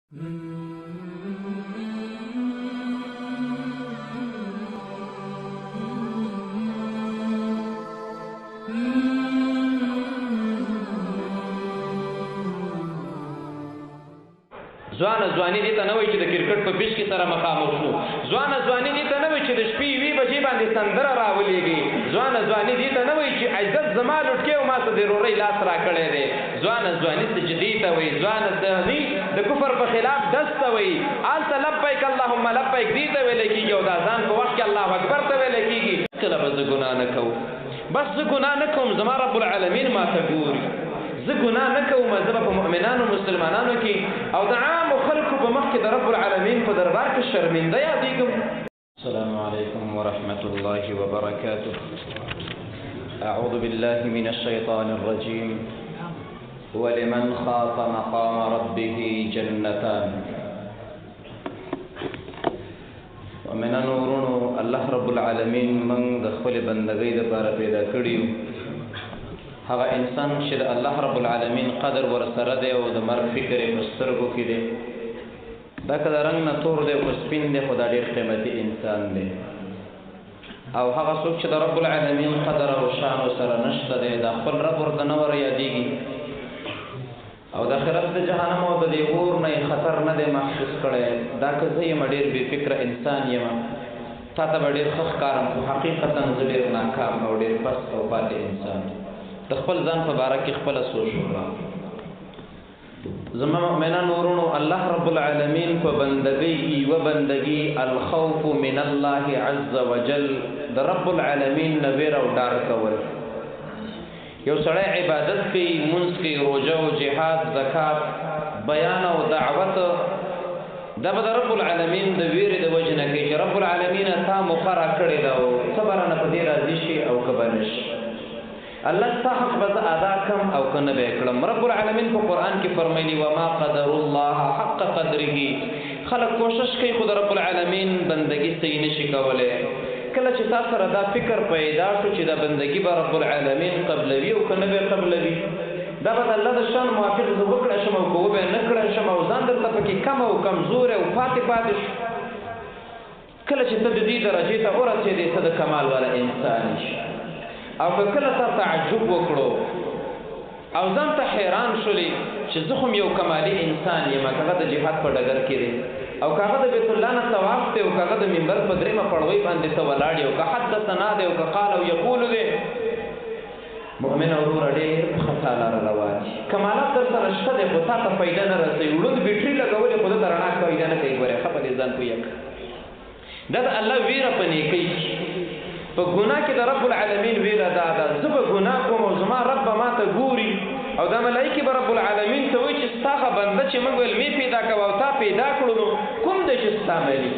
ځوانه ځواني دې ته نه وایي چې د کرکټ په پیچ کې سره مخامخ شو. ځوانه ځواني دې ته نه وایي چې د شپې 1 بجې باندې سندره راولېږي. ځوانه ځواني دې ته نه وایي چې عزت زما لوټکې او ما ته د رورۍ لاس راکړی دی. ځوانه ځواني سجدې ته وایي، ځوانه ځواني د کفر په خلاف ډز ته وایي. هلته لبیک اللهم لبیک دې ته ویل کېږي او د اذان په وخت کې الله اکبر ته ویل کېږي. کله به زه ګناه نه کوم، بس زه ګناه نه کوم، زما رب العالمین ما ته ګوري. زه ګناه نه کوم، زه به په مؤمنانو مسلمانانو کې او د عامو خلکو په مخ کې د رب العالمین په دربار کې شرمنده یادېږم. السلام علیکم ورحمة الله وبركاته. أعوذ بالله من الشيطان الرجيم. ولمن خاف مقام ربه جنتان. ومن نورونو الله رب العالمین من د خپل بندګۍ دپاره پیدا کړي. هغه انسان چې د الله رب العالمین قدر ورسره دی او د مرګ فکر یې په سترګو کې دی، دا که د رنګ نه تور دی او که سپین دی، خو دا ډېر قیمتي انسان دی. او هغه څوک چې د رب العالمین قدر او شان سره نشته دی، دا خپل رب ورته نه ور یادېږي او د آخرت د جهنم او د دې اور نه یې خطر نه دی محسوس کړی. دا که زه یم ډېر بې فکره انسان یم، تا ته به ډېر ښه ښکارم، خو حقیقتا زه ډېر ناکام او ډېر پست او پاتې انسان یم. د خپل ځان په باره کې خپله سوچ وکړه. زما مؤمنان ورونو، الله رب العالمین په بندګۍ کې یوه بندګي الخوف من الله عز وجل، د رب العالمین نه ویره او ډار کول. یو سړی عبادت کوي، مونځ کوي، روژه او جهاد، زکات، بیان او دعوت، دا به د رب العالمین د ویرې د وجې نه کوي چې رب العالمین تا موقع راکړې ده او څه به رانه په دې راضي شي او که به نه شي. الله ستا حق به زه ادا کم او که نه به یې کړم. رب العالمین په قرآن کې فرمایلي وما قدر الله حق قدره. خلک کوشش کوي خو د رب العالمین بندګي صحیح نشي کولی. کله چې تا سره دا فکر پیدا شو چې دا بندګي به رب العالمین قبلوي او که نه به قبلوي، دا به د الله د شان موافق زه وکړی شم او که وبه نه کړی شم او ځان درته پکې کم او کمزوری او پاتې پاتې شو. کله چې ته د دې درجې ته ورسېدې، ته د کمال والا انسان شي. او که کله تا تعجب وکړو او ځان ته حیران شولې چې زه خو یو کمالي انسان یم، که هغه د جهاد په ډګر کې دی او که هغه د بیت الله نه طواف دی او که هغه د منبر په درېیمه پړوۍ باندې ته ولاړ یې او که حدثنا دی او که قال او یقول دی، مؤمن وروره ډېر په خطا لاره روان دي. کمالات در سره شته دی خو تا ته فایده نه رسوي. ړوند بیټري لګولې خو ده ته رڼا فایده نه کوي. ګورې ښه په دې ځان پوه کړه. دا د الله ویره په نیکۍ کې، په ګناه کې د رب العالمین ویره دا ده زه به ګناه کوم او زما رب به ما ته ګوري او دا ملایکې به رب العالمین ته وایي چې ستا هغه بنده چې موږ ویل مې پیدا کوه او تا پیدا کړو، نو کوم دی چې ستا مني؟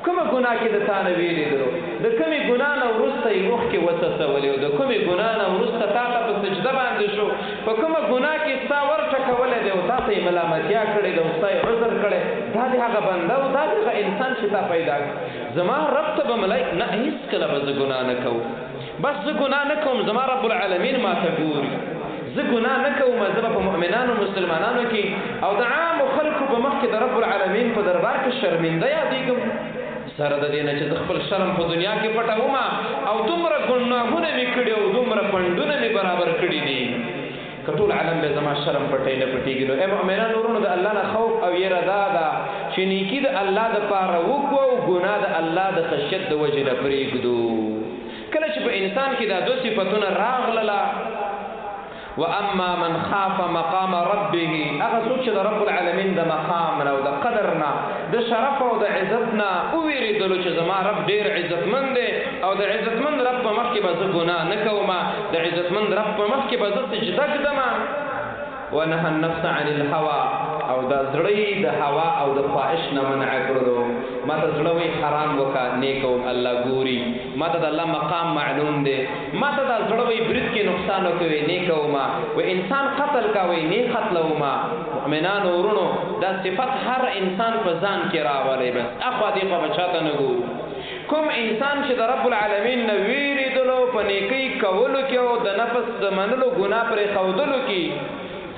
کومه ګناه کې د تا نه ویرېدلو؟ د کومې ګناه نه وروسته یې اوښکې وڅڅولې او د کومې ګناه نه وروسته تا ته په سجده باندې شو؟ په کومه ګناه کې ستا ور ټکولی دی او تا ته یې ملامتیا کړې ده او ستا یې عذر کړی؟ دا دی هغه بنده او دا دی هغه انسان چې تا پیدا کړ. زما رب ته به ملایک نه، هېڅکله به زه ګناه نه کوم، بس زه ګناه نه کوم، زما رب العالمین ما ته ګوري. زه ګناه نه کوم، زه به په مؤمنانو مسلمانانو کې او د عامو خلکو په مخ کې د رب العالمین په دربار کې شرمنده یادېږم. سره د دې نه چې زه خپل شرم په دنیا کې پټوم او دومره ګناهونه مې کړي او دومره پنډونه مې برابر کړي دي، که ټول عالم به زما شرم پټوي نه پټېږي. نو ای مؤمنانو وروڼو، د الله نه خوف او یره دا ده چې نیکي د الله دپاره وکړو او ګناه د الله د خشیت د وجې نه پرېږدو. کله چې په انسان کې دا دوه صفتونه راغلله، واما من خاف مقام ربه، هغه څوک چې د رب العالمین د مقام نه او د قدر نه، د شرف او د عزت نه وویرېدلو چې زما رب ډېر عزتمند دی او د عزتمند رب په مخ کې به زه ګناه نه کوم، د عزتمند رب په مخ کې به زه سجده ږدم. ونهى النفس عن الهوى، او دا زړه یې د هوا او د خواهش نه منع کړلو. ما ته زړه وایي حرام وکړه، نه کوم، الله ګوري. ما ته د الله مقام معلوم دی. ما ته دا زړه وایي برید کې نقصان وکوي، نه کوم. و انسان قتل کوي، نه قتلوم. مؤمنانو ورونو، دا صفت هر انسان په ځان کې راولي، بس اخوا دې خوا به چاته نه ګورو. کوم انسان چې د رب العالمین نه ویرېدلو په نیکۍ کولو کې او د نفس د منلو ګناه پرې ښودلو کې،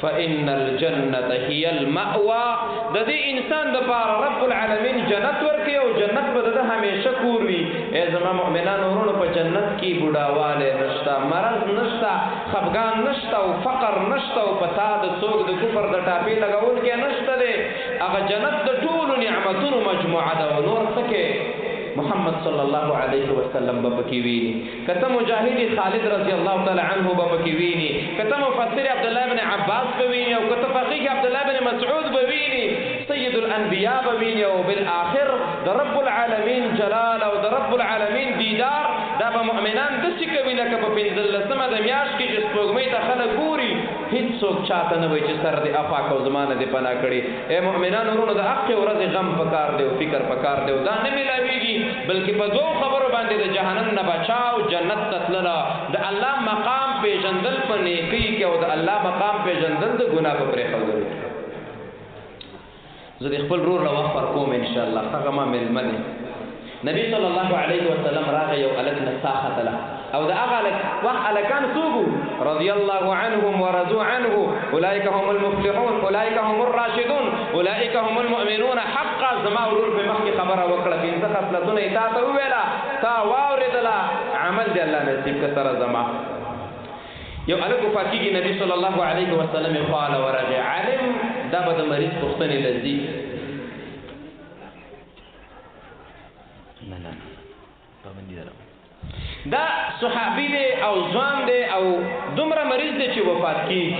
فإن الجنة هي المأوى. د دې انسان د پاره رب العالمین جنت ورکي او جنت به د همیشه کور وي. ای زما مؤمنانو ورونو، په جنت کې بوډاواله نشته، مرض نشته، خفګان نشته او فقر نشته او په تا د څوک د کفر د ټاپې لګول کې نشته دی. هغه جنت د ټولو نعمتونو مجموعه ده. او نور څه کې محمد صلی الله علیه وسلم به پکې ویني، کته مجاهد خالد رضی الله تعالی عنه به پکې ویني، کته مفسر عبد الله بن عباس به ویني، او کته فقيه عبد الله بن مسعود به ویني، سید الانبیاء به ویني، او بالآخر د رب العالمین جلال او د رب العالمین دیدار. دا به مؤمنان داسې کوي لکه په پنځلسمه د میاشت کې چې سپوږمۍ ته خلک ګوري، هیڅوک چاته نه وایي چې سر دې افا کو زمانه دې پناه کړي. ای مؤمنانو ورونو، د حق ورځې غم پکار دی او فکر پکار دی او دا نه ملاویږي، بلکې په دوو خبرو باندې د جهنم نه بچاو جنت ته تلله. د الله مقام پیژندل په نیکۍ کې او د الله مقام پیژندل د ګناه په پرېښودلو کې. زه د خپل ورور له وخت ورکوم انشاءالله، هغه ما مېلمه دی. نبی صلی الله علیه وسلم راغی یو هلک نه ساه ختله، او د هغه هلک وخت هلکان څوک وو؟ رضی الله عنهم ورضوا عنه، اولئک هم المفلحون، اولئک هم الراشدون، اولئک هم المؤمنون حقا. زما ورور په مخکې خبره وکړه، پنځه خصلتونه یې تا ته وویله، تا واورېدله، عمل دې الله نصیب که سره زما. یو هلک وفات کېږي، نبی صلی الله علیه وسلم یې خواله ورغی. عالم دا به د مریض پوښتنې له ځي. نه نه پابندي درم. دا صحابي دی او ځوان دی او دومره مریض دی چې وفات کیږي.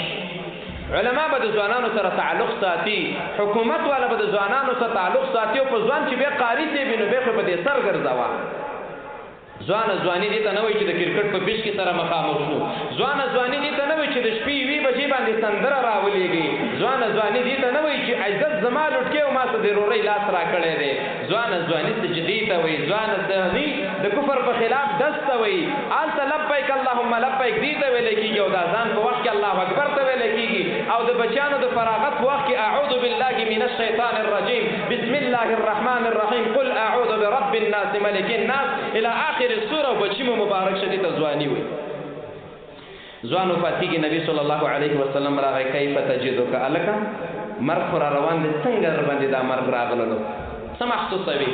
علما به د ځوانانو سره تعلق ساتي، حکومت والا به د ځوانانو سره تعلق ساتي، او په ځوان چې بیا قاري دی نو بیا خو په دې سر ګرځوه. ځوانه ځواني دې ته نه وایي چې د کرکټ په پیچ کې سره مخامخ شو، ځوانه ځواني دې ته نه وایي چې د شپې یوې بجې باندې سندره راولېږي، ځوانه ځواني دې ته نه وایي چې عزت زما لوټکې او ما ته د رورۍ لاس راکړی دی. ځوانه ځواني سجدې ته وایي، ځوانه ځواني د کفر په خلاف ډز ته وایي، هلته لبیک اللهم لبیک دې ته ویل کېږي، او د اذان په وخت کې الله اکبر ته ویل کېږي، او د بچیانو د فراغت په وخت کې اعوذ بالله من الشیطان الرجیم، بسم الله الرحمن الرحیم، قل اعوذ برب الناس ملک الناس الی آخر السوره. بچی مو مبارک شه، دې ته ځواني وایي. ځوان وفات کېږي، نبی صلی الله علیه وسلم راغی، کیف تجدک؟ هلکه مرګ خو را روان دی، څنګه در باندې دا مرګ راغللو، څه محسوسوې؟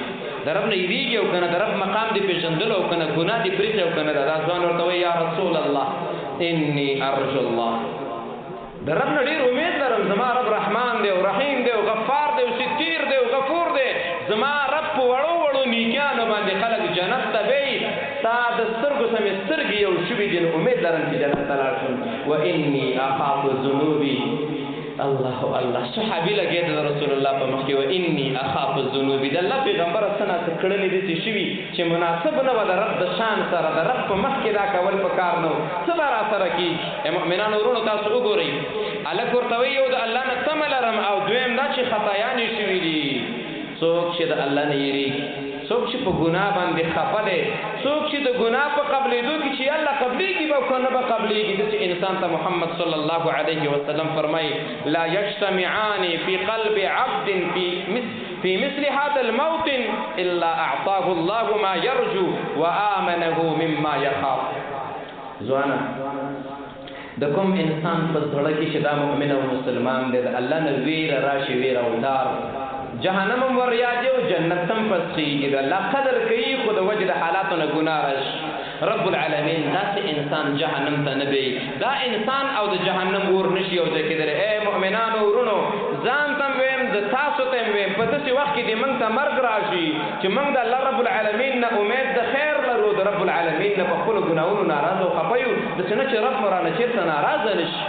د رب نه یېرېږي او که نه؟ د رب مقام دې پېژندلو او که نه؟ ګناه دې پرېښې او که نه؟ دا ځوان ورته وایي، یا رسول الله انی ارجو الله، د رب نه ډېر امید لرم، زما رب رحمان دی او رحیم دی او غفار دی او ستیر دی او غفور دی، زما رب په وړو وړو نیکیانو باندې خلک جنت ته بیایي، ستا د سترګو سمې سترګې یو شوي دي، نو امید لرم چې جنت ته لاړ شم. و انی اخاف ذنوبي. الله الله، صحابي لګېده د رسول الله په مخ کې، و انی اخاف ذنوبي. د الله پیغمبر څه ناڅه کړنې داسې شوي چې مناسب نه وه د رب د شان سره، د رب په مخ کې دا کول په کار نه و، څه به را سره کېږي؟ ای مؤمنانو وروڼو، تاسو وګورئ، هلک ورته وایي یو د الله نه تمه لرم، او دویم دا چې خطایانې شوي دي. څوک چې د الله نه یېرېږي، څوک چې په ګناه باندې خفه دی، څوک چې د ګناه په قبلېدو کې چې الله قبلېږي به که نه به قبلېږي، داسې انسان ته محمد صلی الله علیه وسلم فرمایي، لا یجتمعان فی قلب عبد في مثل هذا الموطن الا اعطاه الله ما يرجو وآمنه مما يخاف. ځوانه، د کوم انسان په زړه کې چې دا مؤمن او مسلمان دی، د الله نه ویره راشي، ویره او ډار، جهنم هم ور یادي او جنت هم پسخېږي، د الله قدر کوي خو د وجې د حالاتو نه ګناه راشي. رب العالمین داسې انسان جهنم ته نه بیایي، دا انسان او د جهنم اور نشي یو ځای کېدلی. ای مؤمنانو ورونو، ځان ته هم ویم، د تاسو ته هم ویم، په داسې وخت کې دې موږ ته مرګ راشي چې موږ د الله رب العالمین نه امید د خیر لرو، د رب العالمین نه په خپلو ګناهونو ناراضه او خفه یو، داسې نه چې رب مو رانه چېرته ناراضه نه شي.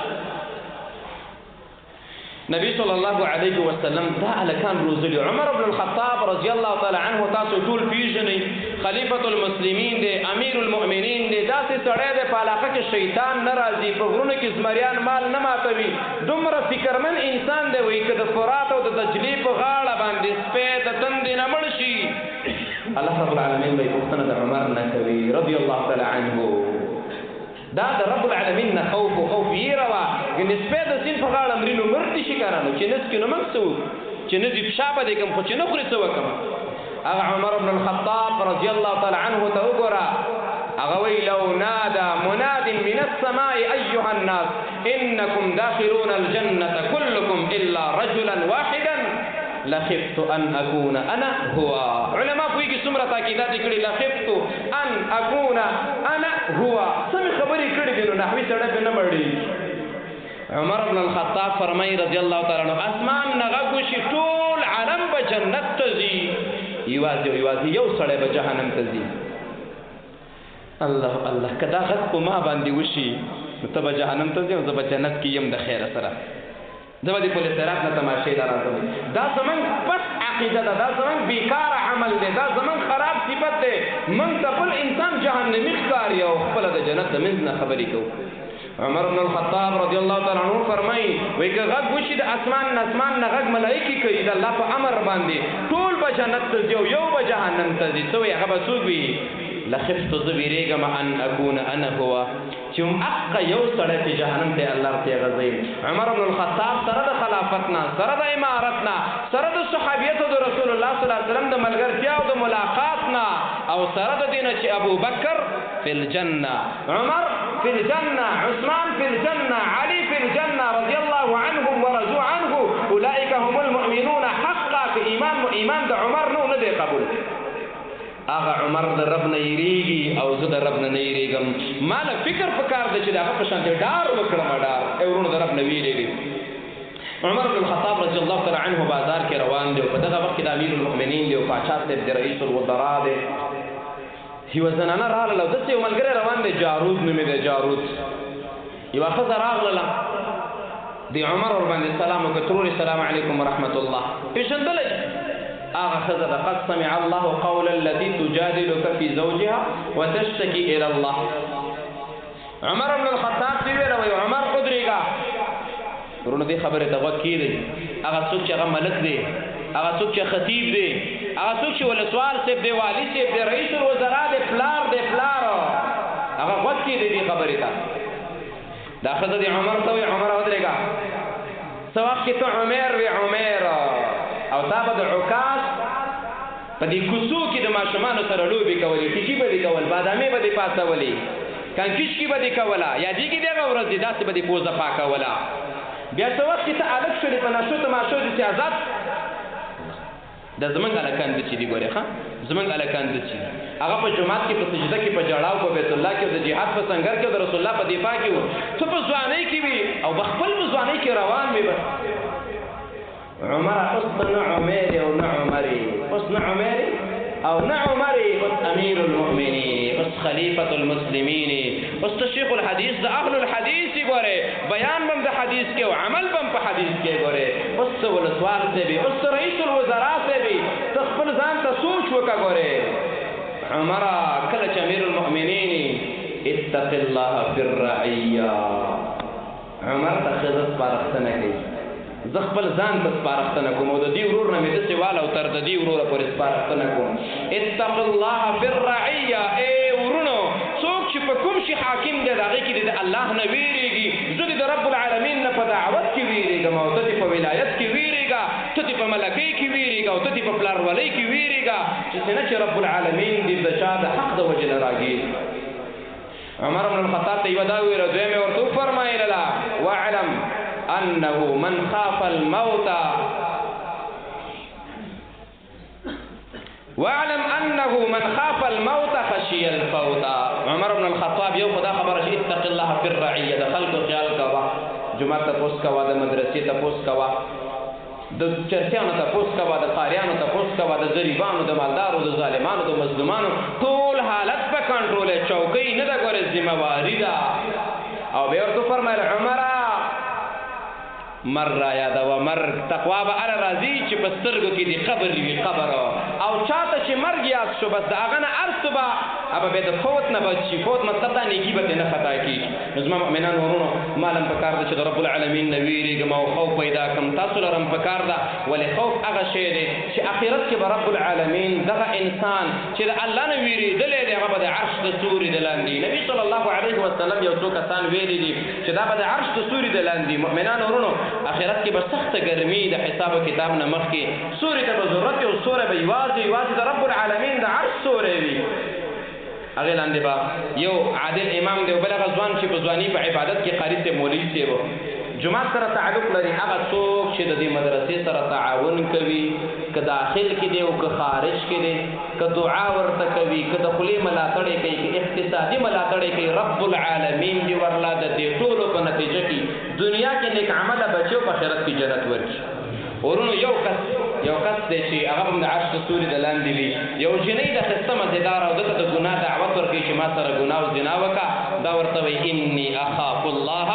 نبی صلی الله علیه وسلم دا هلکان روزلي. عمر بن الخطاب رضی الله تعالی عنه تاسو ټول پیژنئ، خلیفة المسلمین دی، امیر المؤمنین دی، داسې سړی دی په علاقه کې شیطان نه راځي، په غرونو کې زمریان مال نه ماتوي، دومره فکرمن انسان دی. وایي که د فرات او د دجلې په غاړه باندې سپی د تندې نه مړ شي، الله رب العالمین به یې پوښتنه د عمر نه کوي رضی الله تعالی عنه. دا د رب العالمین نه خوف او خوف یې وه، ګنې سپی د سیند په غاړه مري نو مړ دي شي که نه، نو چې نه څکي نو موږ څه وکړو، چې نه ځي پښا به دې کوم، خو چې نه خوري څه وکړم؟ هغه عمر بن الخطاب رضی الله تعالی عنه ته وګوره، هغه وایي لو نادى مناد من السماء ایها الناس انکم داخلون الجنة كلكم الا رجلا واحدا لخفت ان اكون انا هو. علما پوهیږي څومره تاکیدات یې کړي، لخفت ان اكون انا هو، سمې خبرې کړې دي، نو نحوي سړی پرې نه مړېږي. عمر بن الخطاب فرمایي رضی الله تعالی عنه، اسمان نه غږ وشي ټول عالم به جنت ته ځي، یوازې او یوازې یو سړی به جهنم ته ځي. الله الله، که دا غږ په ما باندې وشي نو ته به جهنم ته ځې او زه به جنت کې یم د خیره سره، زه به د پل صراط نه تماشې له راځم. دا زمونږ پس عقیده ده، دا زمونږ بیکاره عمل دی، دا زمونږ خراب صفت دی. مونږ ته بل انسان جهنمي ښکاري او خپله د جنت د منځ نه خبرې کوو. عمر بن الخطاب رضی الله تعالی عنہ فرمایي، وایي که غږ وشي د اسمان نه، اسمان نه غږ ملایکې کوي د الله په امر باندې، ټول به جنت ته ځي او یو به جهنم ته ځي. څه وایي هغه به څوک وي؟ لخفت، زه وېرېږم ان اکون انا هو، چې هم حق یو سړی چې جهنم ته الله ورته غځوي. عمر بن الخطاب سره د خلافت نه، سره د امارت نه، سره د صحابیت د رسول الله صلی الله علیه وسلم د ملګرتیا او د ملاقات نه، او سره د دې نه چې ابو بکر فی الجنة، عمر فی الجنة، عثمان فی الجنة، علی فی الجنة رضی الله عنهم ورضوا عنه، اولئک هم المؤمنون حقا. که ایمان نو ایمان د عمر نو نه دی قبول. هغه عمر د رب نه یریږي او زه د رب نه نه یریږم. ما له فکر پکار دی چې د هغه په شان ډار وکړم، ډار. ای وروڼو د رب نه ویریږي. عمر بن الخطاب رضی الله تعالی عنه بازار کې روان دی، په دغه وخت کې د امیر المؤمنین دی او پاچا صاحب دی، رئیس الوزراء دی. یوه زنانه راغله او داسې یو ملګری روان دی، جارود نومېدی، جارود. یوه ښځه راغلله، د عمر ورباندې سلام وکړ، ترورې سلام علیکم ورحمت الله. پېژندلی هغه ښځه ده، قد سمع الله قول التي تجادلك في زوجها وتشتكي إلى الله. عمر بن الخطاب ته ویله، وایي عمر ودرېږه. وروڼو دې خبرې ته غوږ کښېږدئ. هغه څوک چې هغه ملک دی، هغه څوک چې خطیب دی، هغه څوک چې ولسوال صاحب دی، والي صاحب دی، رئیس الوزرا دی، پلار دی، پلار، هغه غوږ کښېږدئ دې خبرې ته. دا ښځه د عمر ته وایي، عمر ودرېږه، څه وخت کې ته عمر وې، عمر، او تا به د عکاس په دې کوڅو کې د ماشومانو سره لوبې کولې، ټیکي به دې کول، بادامې به دې پاڅولې، کنکشکي به دې کوله، یادېږي دغه ورځ دې داسې به دې پوزه پاکوله. بیا څه وخت کې ته هلک شولې، په نشو تماشو دې چې ازاد. دا زمونږ هلکان د چې دي ګورې، ښه زمونږ هلکان د چې دي، هغه په جومات کې په سجده کې په ژړا او په بیت الله کې او د جهاد په سنګر کې او د رسول الله په دفاع کې وو. ته په ځوانۍ کې وي او په خپل په ځوانۍ کې روان وي. بس عمر اوس ته نه عمر او نه عمر، اوس نه عمر او نه عمر، اوس امیر المؤمنین، اوس خلیفة المسلمین، اوس ته شیخ الحدیث د اهل الحدیث ګورې، بیان بم د حدیث کې او عمل بم په حدیث کې ګورې. اوس ته ولسوال صاحب، اوس ته رئیس الوزرا صاحب، ته خپل ځان ته سوچ وکړه ګورې. عمر کله چې امیر المؤمنین، اتق الله فی الرعیه، عمر ته ښځه سپارښتنه کوي، زه خپل ځان ته سپارښتنه کوم او د دې ورور نه مې داسې واله او تر د دې وروره پورې سپارښتنه کوم. اتق الله فی الرعیه، ای ورونو څوک چې په کوم شي حاکم دی د هغې کې دې د الله نه ویرېږي. زه دې د رب العالمین نه په دعوت کې ویرېږم او ته دې په ولایت کې ویرېږه، ته دې په ملکۍ کې ویرېږه او ته دې په پلارولۍ کې ویرېږه، چې څه نه چې رب العالمین دې د چا د حق د وجې نه راګېږي. عمر بن الخطاب ته یوه دا وویله، دویم یې ورته وفرمایله، واعلم انه من خاف الموت، واعلم انه من خاف الموت خشي الفوت. عمر بن الخطاب یو خدا خبره چې اتق الله فی الرعیه، د خلکو خیال کوه، جومات تپوس کوه، د مدرسې تپوس کوه، د چرسیانو تپوس کوه، د قاریانو تپوس کوه، د غریبانو، د مالدارو، د ظالمانو، د مظلومانو، ټول حالت په کنټرول. چوکۍ نه ده ګورې، ذمه واري ده. او بیا ورته وفرمایل، عمره مر را یادوه، مرګ تقوا به هله راځي چې په سترګو کې دې قبر وي، قبر. او چاته چې مرګ یاد شو بس د هغه نه هر څه به هغه به د فوت نه بچ شي. فوت مطلب دا نیکي به ترې نه خطا کېږي. نو زما مؤمنانو وروڼو، ما له هم پکار ده چې د رب العالمین نه وېرېږم او خوف پیدا کړم. تاسو لره هم پکار ده، ولې خوف هغه شی دی چې آخرت کې به رب العالمین دغه انسان چې د الله نه وېرېدلی دی هغه به د عرش د سوري د لاندې. نبي صلی الله علیه وسلم یو څو کسان ویلي دي چې دا به د عرش د سوري د لاندې. مؤمنانو وروڼو، آخرت کې به سخته ګرمي د حساب او کتاب نه مخکې سوري ته به ضرورت او سوری به یوازې یوازې د رب العالمین د عرش سوری وي. هغې لاندې به یو عادل امام دی، او بل هغه ځوان چې په ځواني په عبادت کې قاري صاحب مولوي صاحب جومات سره تعلق لري. هغه څوک چې د دې مدرسې سره تعاون کوي، که داخل کې دی او که خارج کې دی، که دعا ورته کوي، که د خولې ملاتړ یې کوي، که اقتصادي ملاتړ یې کوي، رب العالمین دې ورله د دې ټولو په نتیجه کې دنیا کې نیک عمله بچي او په آخرت کې جنت ورکړي. ورونو یو کس دی چې هغه هم د عرش د سوري د لاندې وي، یو جنۍ د ښایسته مزېداره او ده ته د ګناه دعوت ورکوي چې ما سره ګناه او زنا وکړه. دا ورته وایي انی اخاف الله،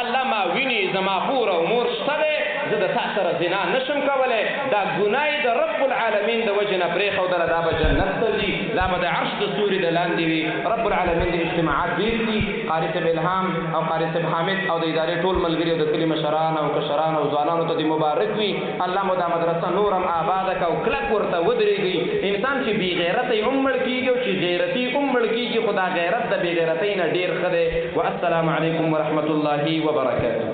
الله ما ویني، زما خور او مور شته دی، زه د تا سره زنا نشم کولی. دا ګناه یې د رب العالمین د وجې نه پرېښودله، دا به جنت ته ځي، دا به د عرش د سوري د لاندې وي. رب العالمین د اجتماعات ډېر دي. قاري صاحب الهام او قاري صاحب حامد او د ادارې ټول ملګري او د کلي مشران او کشران او ځوانانو ته دې مبارک وي. الله مو دا مدرسه نورم آباده که او کلک ورته ودرېږي. انسان چې بې غیرته یې هم مړ کېږي او چې غیرتي هم مړ کېږي، خو دا غیرت د بې غیرتۍ نه ډېر ښه دی. والسلام علیکم ورحمة الله وبرکاته.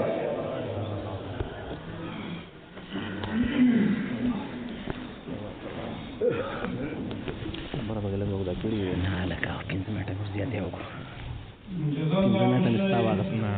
خبره به لږه اوږده کړې وي. نه لکه 5 منټه نور زیات یې وکړو. 5 منټه مې ستا واخیست. نه.